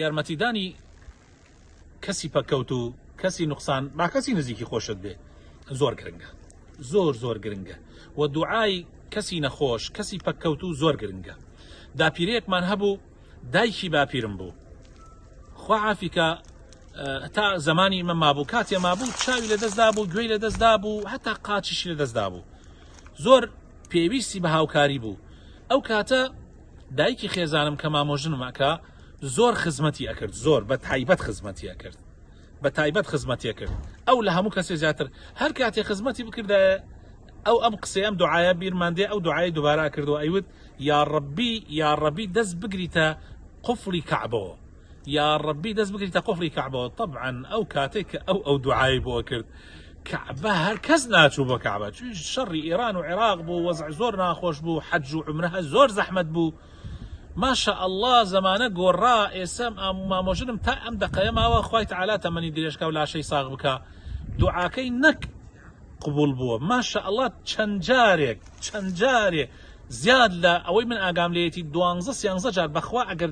یارمەتیدانی کەسی پەککەوتوو، کەسی نوقسان، با کەسی نزیکی خۆشت بێ زۆر گرنگە، زۆر زۆر گرنگە و دوعای کەسی نەخۆش، کەسی پەککەوتوو زۆر گرنگە. داپیرەیەکمان هەبوو دایکی باپیرم بوو، خوا عافیکا تا زەمانی ئمە مابوو، کاتێ مابوو چاوی لەدەست دابوو، گوێی لەدەست دابوو، هەتا قاچیشی لەدەست دابوو، زۆر پێویستی بە هاوکاری بوو. ئەو کاتە دایکی خێزانم کە مامۆژنم ئەکا زۆر خزمەتی ئەکرد زۆر بە تایبەت خزمەتی ئەکرد بە تایبەت خزمەتی ئەکرد ئەو لە هەموو کەسێ زیاتر هەر کاتێ خزمەتی بکردایە ئەو ئەم قسەی ئەم دوعایە بیرمان دێ ئەو دوعای دووبارە کردەوە ئەیوت یا ڕەبی یا ڕەبی دەست بگریتە قفڵی کەعبەوە یا ڕەبی دەست بگریتە قفڵی کەعبەوە طبعا ئەو کاتێک کە ئەو ئەو دوعای بۆ کرد کەعبە هەر کەس ناچوو بۆ کەعبە چون شەڕی ئێران و عێراق بوو وەزع زۆر ناخۆش بوو حەج و عومرە زۆر زەحمەت بوو ماشاء اللە زەمانە گۆڕا ئێسە مامۆژنم تا ئەم دەقەیە ماوە خوای تەعالا تەمەنی درێژکا و لاشەی ساغ بکا دوعاکەی نەک قبول بووە ماشاء اللە چەند جارێک چەند جارێ زیاد لە ئەوەی من ئاگام لێیەتی دوانزە سیانزە جار بەخوا ئەگەر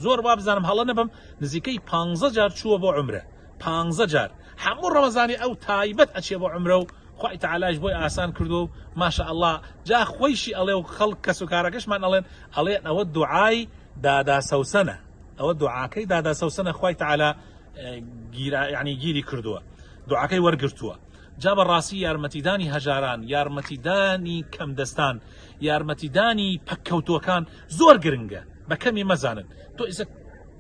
زۆر وابزانم هەڵە نەبم نزیکەی پانزە جار چووە بۆ عومرە پانزە جار هەموو ڕەمەزانی ئەو تایبەت ئەچێ بۆ عومرە و خوای تەعالایش بۆی ئاسان کردووە و ماشاء اللە جا خۆیشی ئەڵێ و خەڵک کەس و کارەکەشمان ئەڵێن ئەڵێن ئەوە دوعای دادا سەوسەنە ئەوە دوعاکەی دادا سەوسەنە خوای تەعالا گیرا یعنی گیری کردووە دوعاکەی وەرگرتووە جا بە ڕاستی یارمەتیدانی هەژاران یارمەتیدانی کەمدەستان یارمەتیدانی پەککەوتووەکان زۆر گرنگە بە کەمی مەزانن تۆ ئیسە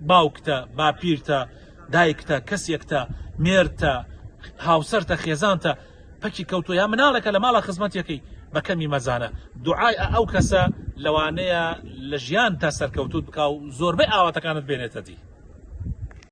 باوکتە باپیرتە دایکتە کەسێکتە مێردتە هاوسەرتە خێزانتە پەکی کەوتووە یا مناڵێکە لە ماڵە خزمەتەکەی بە کەمی مەزانە دوعای ئەو کەسە لەوانەیە لە ژیان تا سەرکەوتوت بکا و زۆربەی ئاواتەکانت بێنێتە دی.